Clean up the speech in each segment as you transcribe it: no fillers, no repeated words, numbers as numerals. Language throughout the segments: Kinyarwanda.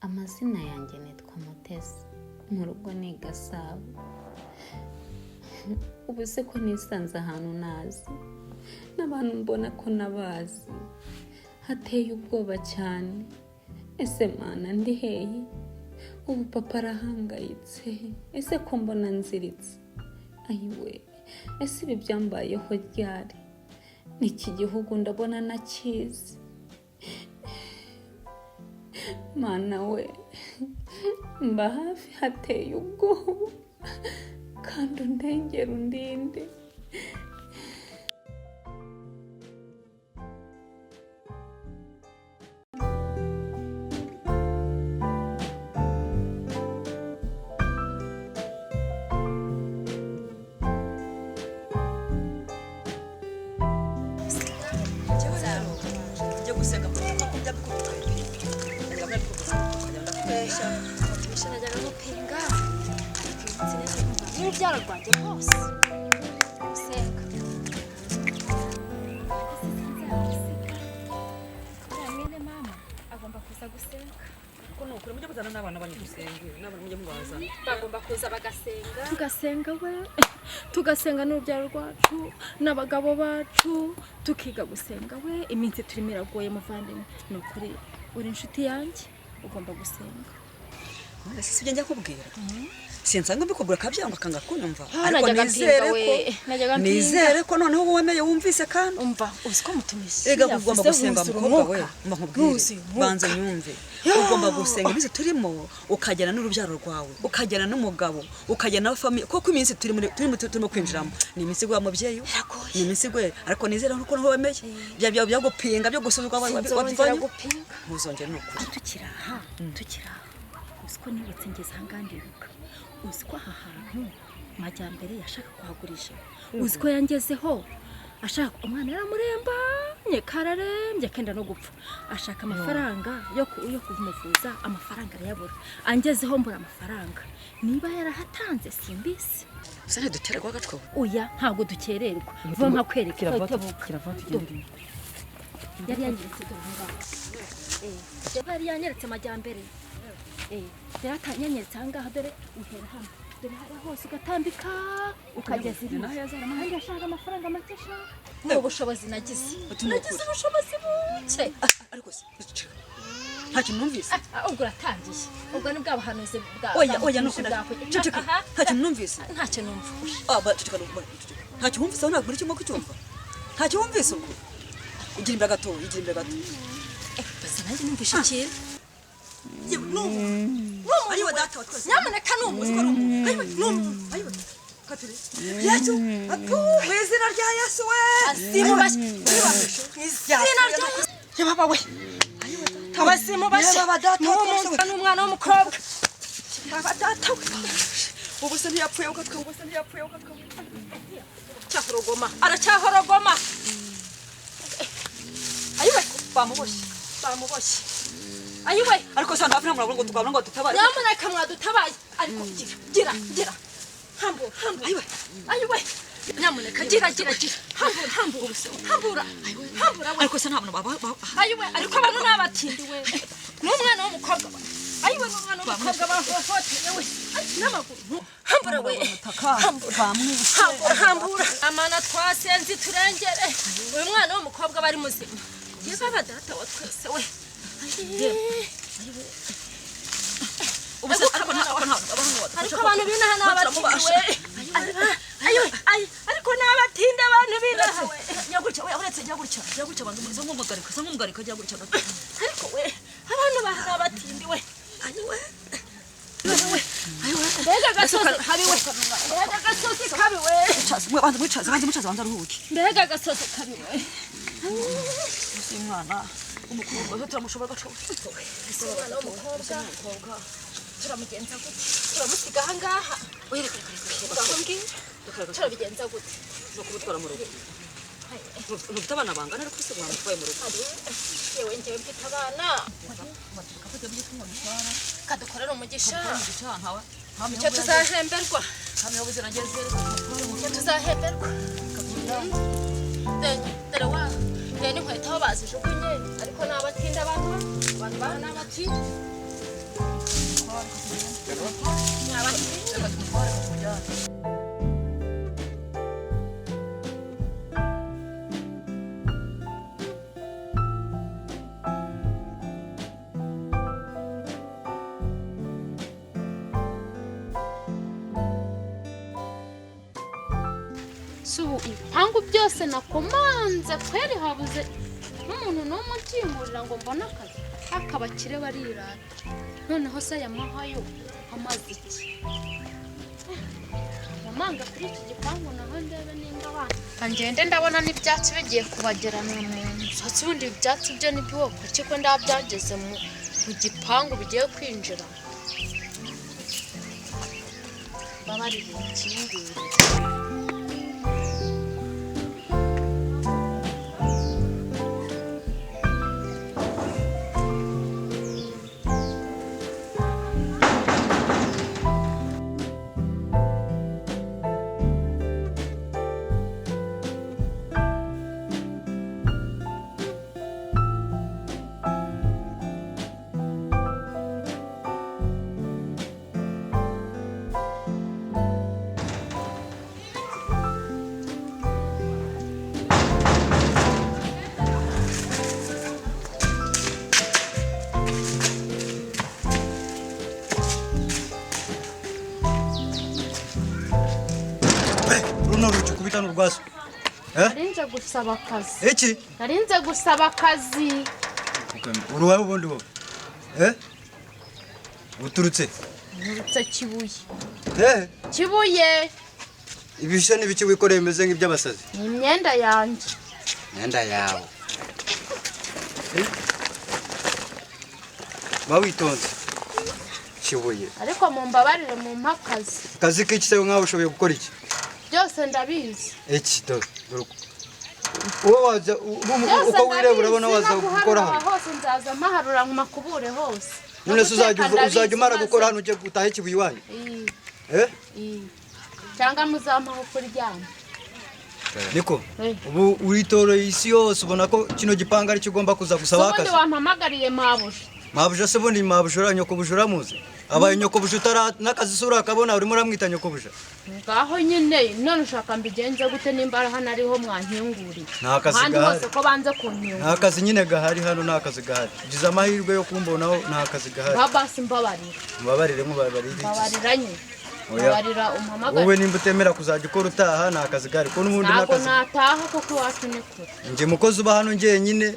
Amazina yanjye nitwa Mutesi, mu rugo ni Gasabo. Ubu se ko nisanze ahantu nazi n'abantu mbona ko nabazi, hateye ubwoba cyane. Ese Mana, ndi hehe? Ubu papa arahangayitse. Ese ko mbona nziritse? Ayiwe, ese ibi byambayeho ryari? N'iki gihugu ndabona nakizi. Mana we, mba hafi, hateye ubwoba, kandi undengere, undinde. Njyewe rero tujye gusenga kuko njya mbikubwira, najyaga mbikubwira ukajya ndakubeshya. Kubeshya, najyaga gupinga, ariko uyu munsi neza numva n'urubyaro rwanjye rwose gusenga. Ese sinzagusiga uriya mwene mama agomba kuza gusenga. Kuko ni ukuri mujye muzana n'abana banyu dusenge, n'abana mujye mubazana. Bagomba kuza bagasenga, tugasenga we, tugasenga n'urubyaro rwacu n'abagabo bacu, tukiga gusenga we. Iminsi turimo iragoye muvandimwe, ni ukuri uri inshuti yanjye, ugomba gusenga. Ese sibyo njya kubwira? Sinsanga mbikubwira akabyanga akanga kunyumva. Ah, ariko najyaga nizere mpinga ko we, najyaga mpinga. Nizere ko noneho wemeye, wumvise kandi. Umva, uzi ko mutumishi Ega ugomba gusenga mukobwa we, mba nkubwire. Wuzuye umwuka. Banza nyumve, ugomba gusenga iminsi turimo, ukajyana n'urubyaro rwawe, ukajyana n'umugabo, ukajyana na famille, kuko iminsi turimo kwinjiramo ni iminsi igoye mubyeyi we. Iragoye. Ni iminsi igoye, ariko nizere ko noneho wemeye bya gupinga, byo gusuzugura Sinzongera wabivanye. gupinga. Ntuzongere, ni ukuri. Tukiri aha, tukiri aha, uzi ko nibutse ngeze aha ngaha ndibuka, uzi ko aha hantu Majyambere yashaka kuhagurisha? Uzi ko yangezeho ashaka? Umwana yaramurembanye, kararembye, kenda no gupfa, ashaka amafaranga yo kumuvuza, amafaranga arayabura. Angezeho mbura amafaranga. Niba yarahatanze simbizi. Usa ntiduterwa agatwe. Oya, ntabwo dukererwa, vuba nkakwereka. Tebuka. Kirava tugende. Yari yanyeretse, dore aho ngaho. Yari yanyeretse Majyambere. Yari yanyeretse aha ngaha, dore uhera hano, dore hariya hose ugatambika ukageza iriya, kandi ashaka amafaranga make ashaka. Ni ubushobozi nagize. Uti ni Nagize ukuri. ubushobozi buke. Ariko se ceceka. Nta kintu numvise. Ah, ubwo uratangiye, ubwo ni bwa buhanuzi bwa Oya, bwa oya, ni buhanuzi ukuri. bwawe. Ceceka. Aha. Nta kintu numvise. Ntacyo numva. Ah, ceceka, ceceka. Ntacyo wumvise aho? Ntabwo uri kimwe kucyumva, ntacyo wumvise. Ubwo igira imbere gato, igira imbere gato. Basa nanjye numvishe ikintu. Yewe, ni umuntu. Ayiwe data wa twese. Nyamuneka, ni umuntu. Uzi ko ari umuntu? Ayiwe, ni umuntu. Ayiwe, katire Yesu atu mu izina rya Yesu we. Azimu bashya, mu izina rya Yababa we, abazimu bashya. Yababa data Ni wa twese umuntu we. n'umwana w'umukobwa. Yaba data we, ubu se ntiyapfuye ukatwe? Ubu se ntiyapfuye ukatwe? Aracyahorogoma, aracyahorogoma. Ayiwe! Bamuboshye. Bamuboshye, ayiwe! Ariko se hano hafi nta muntu ngo twabona ngo dutabare? Nyamuneka mwadutabaye, ariko gira, gira, gira, hambura, hambura. Ayiwe! Ayiwe, nyamuneka, gira, gira, gira, hambura, hambura, hambura, hambura we. Ariko se nta muntu baba Ayiwe, ariko abantu ni abatindi we, ni umwana w'umukobwa we. Ayiwe, ni umwana w'umukobwa bahohoteye we. Ay, n'amaguru, hambura we, hambura, hambura, hambura. Amana twasenze turengere, uyu mwana w'umukobwa bari muzima. Yebaba data wa twese we. Ayiwe. Ubu se ariko nta ariko nta abantu Ariko abantu b'inaha ni abatindi we. Ayiwe, ayi, ariko ni abatindi abantu b'inaha we. Nyagutya we, uretse nyagutya, nyagutya, banza umuze nk'umugarika, sa nk'umugarika, nyagutya gato. Ariko we, abantu baha ni abatindi we. Ayiwe! Mbega agasozi kabi we, mbega agasozi kabi we! Mwicaze mwe, banza mwicaze, banza mwicaze, banza aruhuke. Mbega agasozi kabi we! Usi umwana umukobwa we turamushobora gaco. Umwana w'umukobwa turamugenza gute? Turamusiga aha ngaha? Ngaho mbwira, turabigenza gute? No kumutwara mu rugo. Ntufite abana bangana, ariko se mwamutwaye mu rugo? Yewe, njyewe mfite abana, kadukorera umugisha, icyo tuzahemberwa, icyo tuzahemberwa. Dore wa, dore n'inkweto aho bazijugunye. Ariko ni abatindi abantu, abantu baha ni abatindi. Reka tumutware tumujyane. Si ubu ibipangu byose nakomanze kweri, habuze n'umuntu n'umwe ukingurira ngo mbone akazi? Ariko abakire barirata. Noneho se aya mahwa yo amaze iki? Yamanga kuri iki gipangu naho ndebe nimba abana ngende, ndabona n'ibyatsi bigiye kubagerana mu nzu. Hasi ubundi ibi byatsi byo ni bwoko ki, ko ndaba byageze mu gipangu bigiye kwinjira? Babarire ukingure. Runo rugi kubita n'urwaso. Narinze gusaba akazi. Iki? Narinze gusaba akazi. Uruwawe ubundi wowe? Eh? Uturutse? Nturutse Kibuye. Eh? Kibuye. Ibishe n'ibiki wikoreye bimeze nk'iby'abasazi? Ni imyenda yanjye. Imyenda yawe. Eh? Ba witonze. Kibuye. Ariko mumbabarire mumpe akazi. Akazi k'iki se, nkaho ushoboye gukora iki? Byose ndabizi. Iki dore. Dore uko. Wowe waza Byose uko wireba urabona ndabizi, waza no gukora guharura hano. hose nzaza mpaharura nkumakubure hose. No None se uzajya guteka ndabizi, uzajya umara maze- gukora hano ujye gutaha Ikibuye iwanyu? Ii, Eh? ii. Cyangwa muzampa aho kuryama. Niko. Eh. Ubu uritoreye isi yose ubona ko kino gipangu aricyo ugomba kuza gusaba Ubundi akazi. wampamagariye mabuja? Mabuja se bundi, mabuja ura nyokobuja uramuzi? Abaye nyokobuja utara n'akazi se urakabona, urimo uramwita nyokobuja. Ngaho nyine, none ushaka mbigenze gute nimba ari hano ariho mwankinguriye? Nta kazi Ahandi gahari. hose ko banze kunkingura. Nta kazi nyine gahari hano, nta kazi gahari. Ugize amahirwe yo kumbonaho, nta kazi gahari. Ba basi mbabarira. Mubabarire, mubabarire iki? Mbabarira nyine. Oya. Mbabarira umpamagare. Wowe nimba utemera kuzajya ukora utaha, nta kazi gahari ko n'ubundi Ntabwo n'akazi. nataha kuko iwacu ni kure. Njye mukozi uba hano njyenyine,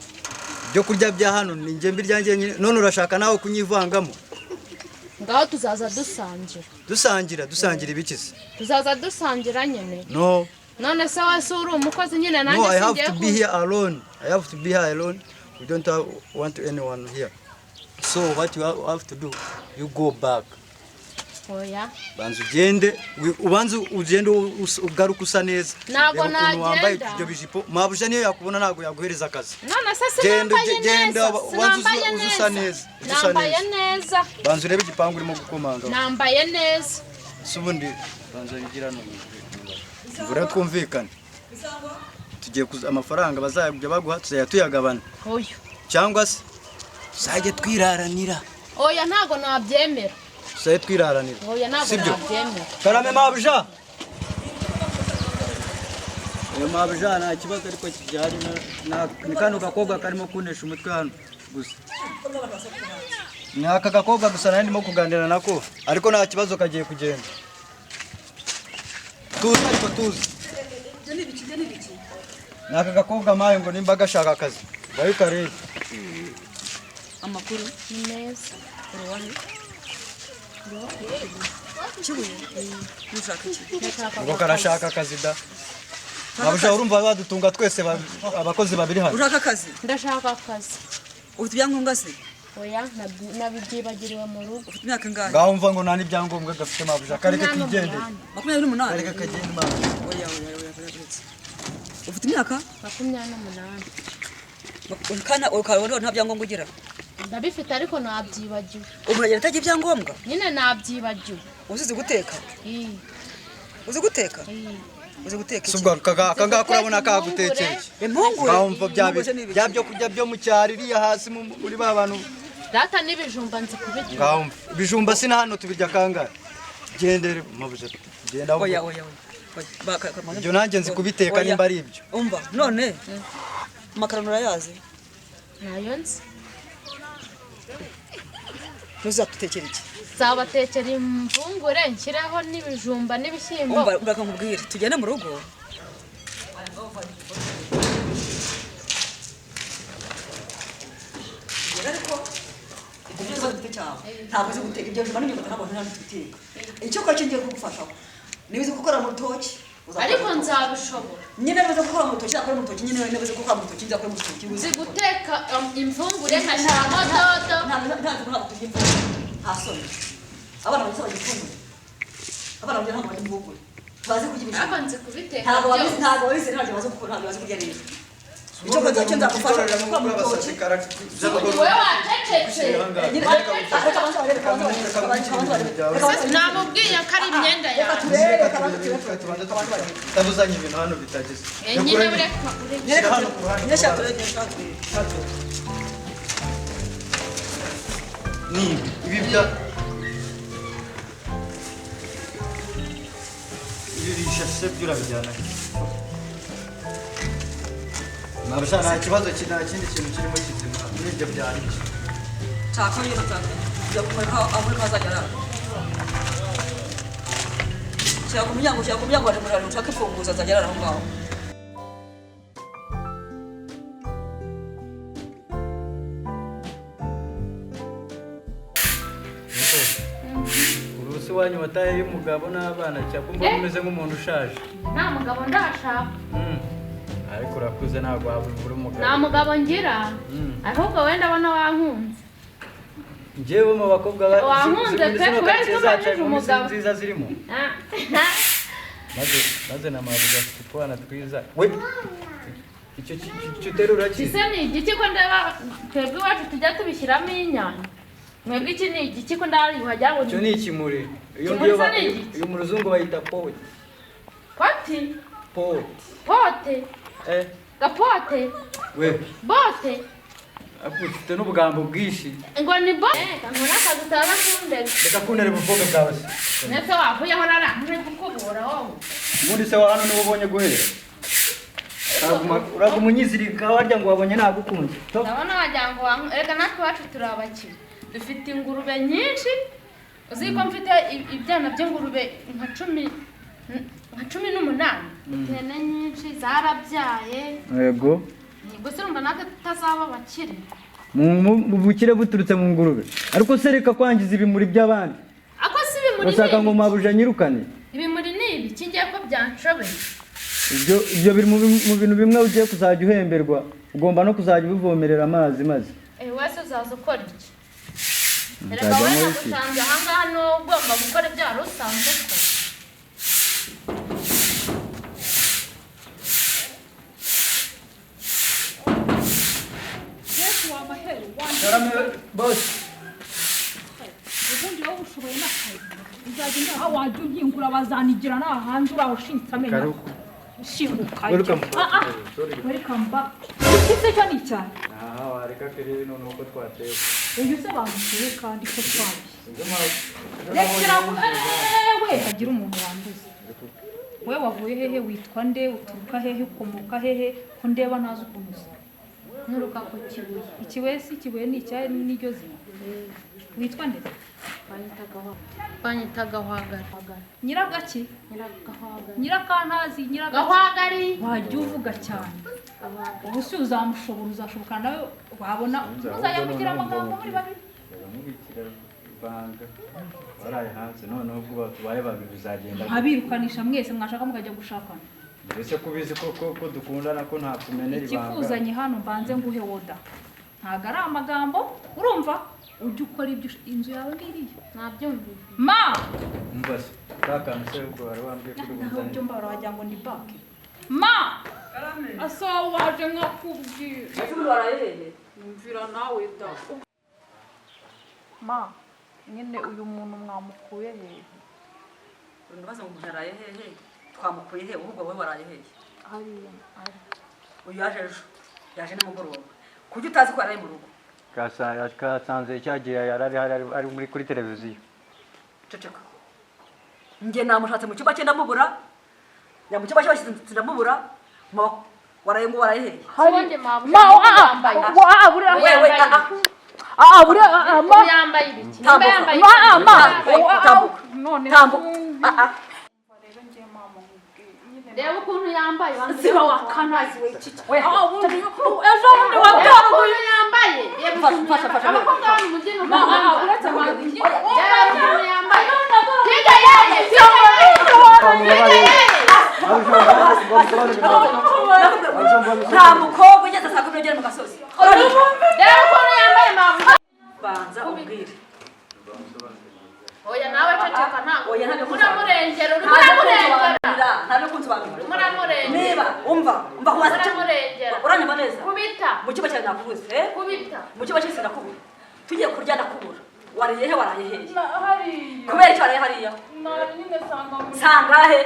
ibyo kurya bya hano ni njye mbirya njyenyine, none urashaka nawe kunyivangamo. Ngaho tuzaza dusangira. Dusangira, dusangira ibiki se? Tuzaza dusangira nyine. No. None se wese uri umukozi nyine No, nanjye I have singiye to be here alone. I have to be here alone. We don't want anyone here. So what you have to do, you go back. Oya. Banza ugende, ubanze ugende ugaruke usa neza. Ntabwo Reba ukuntu wambaye nagenda. ibyo bijipo. Mabuja niyo yakubona ntabwo yaguhereza akazi. None se Genda sinambaye genda neza? ubanze Sinambaye uze usa neza? neza. Uze usa Nambaye neza. neza. Banza urebe igipangu urimo gukomanga. Nambaye neza. Si ubundi banza wigira hano. Ubwo rero twumvikane. Tugiye kuza amafaranga bazajya baguha tuzajya tuyagabana. Oya. Cyangwa se tuzajye twiraranira. Oya, ntabwo nabyemera. Tuzajye twiraranira. Oya, ntabwo Sibyo? nabyemera. Karame mabuja. Oya mabuja, nta kibazo ariko gihari ni kano gakobwa karimo kunesha umutwe hano gusa. Ni aka gakobwa gusa nari ndimo kuganira nako, ariko nta kibazo kagiye kugenda. Tuzi ariko tuzi. Ibyo ni ibiki? Ibyo ni ibiki? Ni aka gakobwa mawe ngo nimba gashaka akazi. Vayo ukarebe. Amakuru? Ni meza. Uruwahe? Kibuye. Nushaka iki? Ndashaka Ngo karashaka akazi da. Mabuja, urumva badutunga twese abakozi babiri hano. Uraka akazi? Ndashaka akazi. Ufite ibyangombwa se? Oya, nabibyibagiriwe mu rugo. Ufite imyaka ingahe? Ngaho mva ngo nta n'ibyangombwa gafite mabuja, kareke kigendere. 28. Kareke kagende mabuja. Oya, oya, oya, oya, oya. Ufite imyaka 28. Kana ukaba nta byangombwa ugira? Ndabifite ariko nabyibagiwe. Umuntu agenda atagira ibyangombwa? Nyine nabyibagiwe. Uzi guteka? Ii, Uzi guteka? ii. Uzi guteka Si iki? ubwo aka ngaka urabona Guteka kagutekeye. Impungure? Ngaho mva bya Impungure se ni ibiki? bya byo kurya byo mu cyaro iriya hasi muri ba bantu Data n'ibijumba nzi kubirya. Ngaho mva. Ibijumba sina hano tubirya kangahe? Gendere mabuja. Genda aho. Oya oya oya. Ibyo nanjye nzi kubiteka nimba ari ibyo. Umva none amakaroni urayazi? Nayo nzi. Ntuzadutekera iki? Nzabatekera imvungure nshyireho n'ibijumba n'ibishyimbo. Umva uraka nkubwire tugende mu rugo. Ariko ibyo byose dufite cyawe ntabwo uzi guteka ibyo bijumba n'imyumbati ntabwo ntabwo tubiteka. Icyo ukora cyo ngiye kugufasha niba uzi gukora mu rutoki ariko nzabishobora. Nyine niba uzi gukora mu rutoki nzakora mu rutoki, nyine niba uzi gukora mu rutoki nzakora mu rutoki. Uzi guteka imvungure nkashyiramo dodo. Ntabwo turya imvungure nta soni. Abana bazi barya imvungure, abana barya ntabwo barya imvungure, bazi kurya ibijumba. Ariko nzi kubiteka. Ntabwo babizi, ntabwo babizi, ntabwo bazi gukora, ntabwo bazi kurya neza. Icyo nkoze cyo nzagufasha gukora mu rutoki. Wowe wacecetse. Namubwiye ko ari imyenda yawe. Tabuzanye ibintu hano bitageze. Nyine ureka. Ni ibi bya ibi bishashe byo urabijyana. Mabusha nta kibazo nta kindi kintu kirimo kizima muri ibyo byari. Nshaka iyo nshaka kujya kumurika aho azajya arara. Shyira ku muryango, shyira ku muryango waje murara ushaka imfunguzo azajya arara aho ngaho. Urusi wanyu wataye y'umugabo n'abana cyangwa mbona umeze nk'umuntu ushaje. Nta mugabo ndashaka. Ariko urakuze ntabwo wabura umugabo. Nta mugabo ngira. Ahubwo wenda abona wankunze. Njyewe mu bakobwa wankunze pe kubera ko ubajije umugabo nziza zirimo. Maze na mabuja afite utwana twiza. We icyo uterura ki? Ese ni igiki ko ndeba twebwe iwacu tujya tubishyiramo inyanya. Mwebwe iki ni igiki ko ndari wajya ngo icyo ni ikimuri. Iyo ngiyo iyo mu ruzungu bayita pot. Poti? Pot. Pote. Gapote. We. Bote. Apo ufite n'ubugambo bwinshi. Ngo ni bo. Nkora akazi utaza kundera. Reka kundera ubuvuge bwawe se. Nese wavuyeho rara nkuri kukubura wowe. Ubundi se wa hano niwe ubonye guhera. Uraguma unyizirika warya ngo wabonye nagukunze. Ndabona wagira ngo reka natwe iwacu turi abakire. Dufite ingurube nyinshi. Uzi ko mfite ibyana by'ingurube nka 18. Ihene nyinshi zarabyaye. Yego. Gusa urumva natwe tutazaba abakire. Mu bukire buturutse mu ngurube. Ariko se reka kwangiza ibimuri by'abandi. Ako si ibimuri. Urashaka ngo mabuja nyirukane? Ibimuri ni ibi kingiye ko byanshobeye. Ibyo biri mu bintu bimwe ugiye kuzajya uhemberwa. Ugomba no kuzajya ubivomerera amazi maze. Wese uzaza ukora iki? Reka wowe nagusanze aha ngaha ni wowe ugomba gukora ibyo wari usanzwe ukora. Boss. Ubundi wowe ushoboye n'akazi. Uzagenda aho wajya unkingura bazanigira nta hanze uraho ushinitse amenyo. Ushinguka. Welcome. Welcome back. Iki se cyo ni icyayi? Aha wareka kirebe none uko twatewe. Uyu se baguteye kandi ko twabiye. Rekera we hagira umuntu wanduza. We wavuye hehe witwa nde uturuka hehe ukomoka hehe ko ndeba ntazi ukuntu usa. Nturuka ku Kibuye. Ikibuye si Ikibuye ni icyayi n'iryo zina. Witwa nde? Banyita Gahwagari. Nyiragaki? Nyiragahwagari. Nyirakantazi, Nyiragaki. Gahwagari. Wajya uvuga cyane. Ubu si uzamushobora uzashobokana nawe wabona uzajya kugira amagambo muri babiri. Baramubikira ibanga. Baraye hanze noneho ubwo tubaye babiri bizagenda. Abirukanisha mwese mwashaka mukajya gushakana. Mbese kubizi ko dukundana ko nta kumenera ibanga. Ikikuzanye hano mbanze nguhe woda. Ntago ari amagambo urumva ujya ukora ibyo inzu yawe ngiriye. Nabyumvise. Ma! Umva se kakantu se ubwo wari wambwiye kuri bunzanye. Ntabyo mbara wagira ngo ni banki. Ma! Asa waje nkakubwira. Ese waraye hehe? Mvira nawe da. Ma, nyine uyu muntu mwamukuye hehe? Urubaza ngo umuntu araye hehe? Twamukuye hehe ahubwo wowe waraye hehe? Hariya ari. Uyu yaje ejo. Yaje nimugoroba. Kuki utazi ko yaraye mu rugo? Kasanze cyagiye yari ari ari muri kuri televiziyo. Ceceka. Njye namushatse mu cyumba cye ndamubura, njya mu cyumba cye bashyitsi ndamubura. Waraye ngo waraye hehe? Ubundi mabuja Ma yambaye ah buriya. We we, ah ah. Ah buriya, ah ma. Ubu yambaye ibiki? Nimba Tambuka. yambaye Ma ah ma. We, tambuka. None Tambuka, ah ah. Rero ngiye, mama, nkubwire nyine. Reba ukuntu yambaye. Ziba wakanazi we kiki. We. Ah, ubundi ejo bundi Reba watoraguye. ukuntu yambaye, reba ukuntu Fasha, yambaye. fasha. Abakobwa bo mu mujyi ni uko Ma ah bambara. uretse manzi. Reba ukuntu yambaye. Hirya yeye, hirya yeye, hirya yeye. Nta mukobwa ugeze saa 10 ugera mu gasozi. Reba ukuntu yambaye, mabuja. Banza umbwire. Oya, nawe ceceka, ntabwo Oya, ntabwo. uramurengera, urimo uramurengera. Ntabwo kunsobanurira. Urimo uramurengera. Niba umva, umva kubaza. Uramurengera. Uranyumva neza? Kubita. Mu cyumba cyawe nakubuze, eh? Kubita. Mu cyumba cyawe sinakubura, tugiye kurya ndakubura. Wariye he? Waraye hehe? Hariya. Kubera icyo waraye hariya? Nari nyine sanga muri. Sangahe?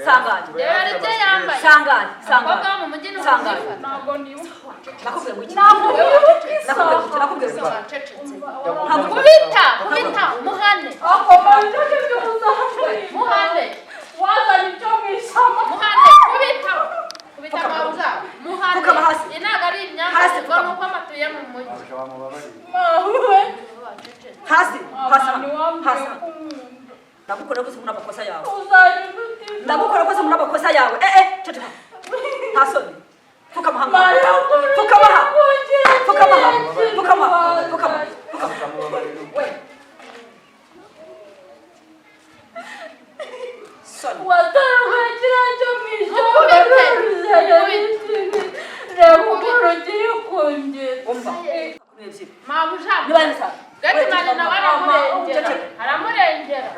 Sangahe? Reba ibyo yambaye. Sangahe? Abakobwa Sangahe? bo mu mujyi ni uko Sangahe? bifata. Ntabwo nibuka. Nakubwiye ngo iki? Ntabwo nibuka isaha. Nakubwiye ngo iki? Nakubwiye ngo iki? Wacecetse. Ntabwo. Kubita, kubita, muhane. Ako manzi ibyo uzambaye. Muhane. Wazanye ibyo mu ishyamba. Muhane, kubita, kubita mabuja, muhane. Pfukama hasi. Iyi ntabwo ari Hasi, imyambarire ngo pfukama. ni uko amatuye mu mujyi. Mawe. Hasi, hasi. Abantu wambwiye Hasi. ko unkunda. Ndagukora rwose muri amakosa yawe. Uzajya inshuti. Ndagukora rwose muri amakosa yawe. Eh eh, ceceka, nta soni. Pfukama hano. Mariya. Pfukama ha. Pfukama ha. Pfukama, pfukama, pfukama. We, soni. Watoraguye kiriya cyo mu ishyamba. Mukubite. Reba ukuntu kiri kongera. Umva, 12. Mabuja. Niba ari saa Gatimani nawe aramurengera. Ceceka. Aramurengera.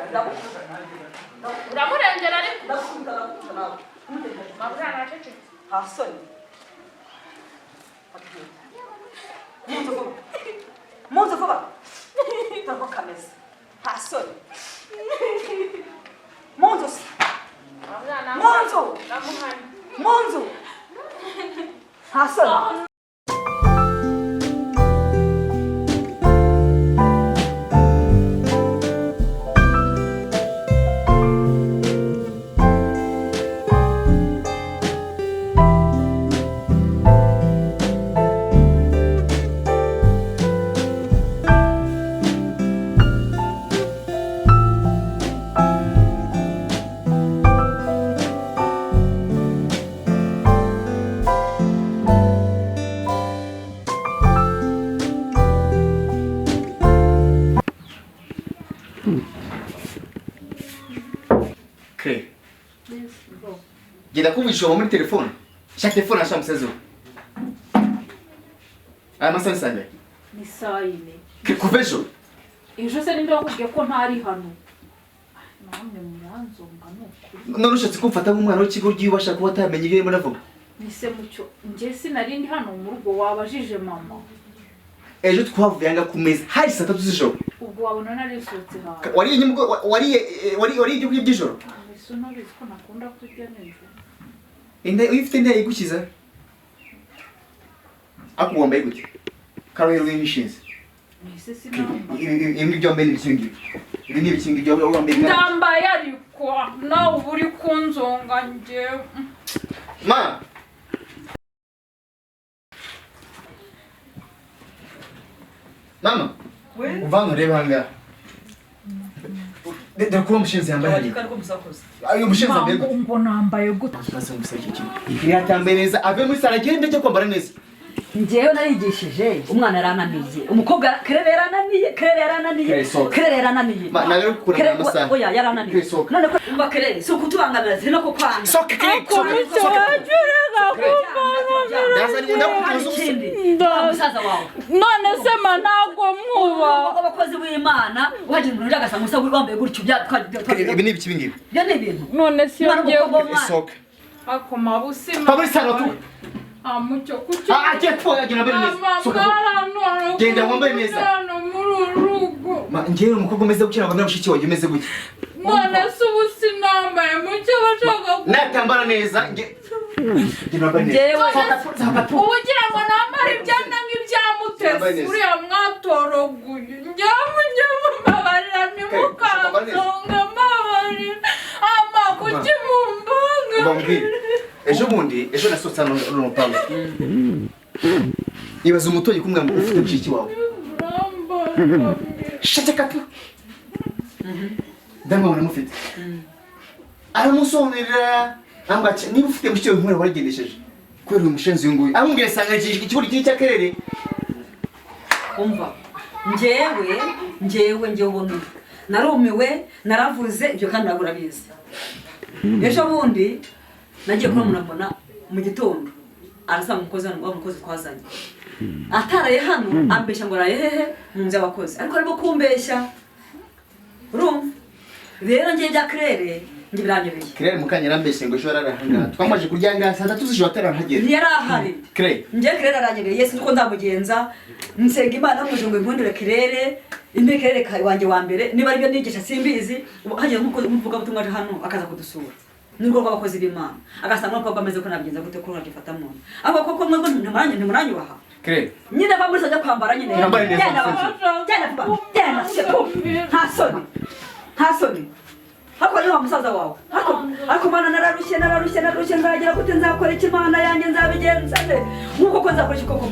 Uramurengera ariko. Ndagukubita, ndagukubita nawe. Mabuja aracecetse. Nta soni. Munzu vuba, munzu vuba. Dore ko kameze, nta soni. Munzu se. Mabuja. Munzu. Namuhane. Munzu, nta soni. Claire. Genda kumvisha muri telefone. Shaka telefone asha musezo. Aya masaha ni saa ngahe? Ni saa 4. Kuva ejo. Ejo se ninde wakubwiye ko ntari hano? Namwe muranzonga ni ukuri. None ushatse kumfata nk'umwana w'ikigo ryiyubasha kuba atamenya ibyo urimo uravuga. Nise mucyo, njye sinari ndi hano mu rugo, wabajije mama. Ejo twavuye anga ku meza hari saa 3 z'ijoro. Ubwo wabona narisohotse hanze. Wariye nyimgo wariye wariye ibyo kurya by'ijoro. Mbese unabizi ko ntakunda kurya nijoro. Inda iyo ufite inda igukiza. Ako wambaye gute? Karohero w'imishinzi. Nise sinambaye. Ibi ngibyo wambaye ni ibiki ngibi? Ibi ni ibiki ngibyo wambaye? Ndambaye ariko nawe uba uri kunzonga njyewe. Ma. Mama. Umva hano, urebe aha ngaha. Dore kuba umushinzi yambaye hariya. Ariko musakuza. Uyu mushinzi yambaye gute? Ngo nambaye gute? Maze ngusaba iki kintu. Iyo atambaye neza ave muri salo agende ajye kwambara neza. Njyewe narigishije umwana, yarananiye. Umukobwa Kerere yarananiye, Kerere yarananiye. Kerere, sohoka. Kerere yarananiye. Ma, ntabwo ari kukura Kerere, mu masaha. oya, yarananiye. Kerere, sohoka. None ko umva Kerere, si ukutubangamira, ziri no kukwanga. Sohoka Kerere, sohoka, sohoka. Ndaza ni Kandi ndakutuza. ikindi, wa musaza wawe None se ma, ntabwo mwuba. Abakozi b'Imana, wagira umuntu uje agasanga usa wambaye gutyo Kerere, ibi ni ibiki ngibi? Ibyo ni ibintu. None se iyo Umwana ngiye w'umukobwa w'umwana. Sohoka. Ako mabusima. Va muri salo tu. Ah mucyo, kuki? Ah, agiye pfa, agenda wambaye neza. Sohoka. Mama. Genda wambaye neza. Hano muri uru rugo. Ma, njyewe umukobwa umeze gutya ntabwo mushiki wanjye umeze gutya. None se ubu sinambaye mucyo bashaka Natambara neza nge. Genda wambaye neza. Njyewe Sohoka, sohoka tu. Ubu ugira ngo nambare ibyenda nk'ibya muto. Yambaye Mutesi neza. Uriya mwatoroguye, njyamu njyamu, mbabarira, ntimukansonga, mbabarira ama kuki mumbanga? Umva mbwire, ejo bundi, ejo nasohotse hano runo rupangu, ibaza umuturanyi kumwe ngo ufite mushiki wawe. Shake tu, ndamubona mufite, aramusobanurira, ambwira ati niba ufite mushiki wawe nk'uriya warigendesheje kubera uyu mushenzi uyu nguyu, aramubwira asanga ikigori kinini cy'akarere. Umva, njyewe ubona ubu narumiwe, naravuze ibyo kandi ntabwo urabizi. Ejo bundi nagiye kubona mbona mu gitondo arasanga umukozi hano, wa mukozi twazanye ataraye hano, ambeshya ngo araye hehe? Mu nzu y'abakozi, ariko arimo kumbeshya. Urumva rero, njye bya Claire njye biranyobeye. Claire mukanya yarambeshye ngo ejo yararahangaha, twamaze kurya ngaha saa 3 z'ijoro atarahagera. Ntiyari ahari. Claire. Njye Claire aranyobeye, sinzi uko ndamugenza. Nsenga Imana mu ijuru ngo impundure Claire, impe Claire wanjye wa mbere. Niba aribyo nigisha simbizi. Ubu hagiye nk'umuvugabutumwa aje hano akaza kudusura nirwo rw'abakozi b'Imana, agasanga umukobwa ameze ko nabigenza gute, ko nabyifata muntu abo koko mwebwe ntimuranyubaha. Claire. Nyine ava muri ajya kwambara nyine. Yambaye neza, Genda musenzi. genda vuba, genda sepu, nta soni, nta soni. Ariko ni wa musaza wawe, ariko Mana, nararushye, nararushye, nararushye. Nzagira gute? Nzakora iki? Mana yanjye, nzabigenza nte? Nk'uko ko nzakora iki koko?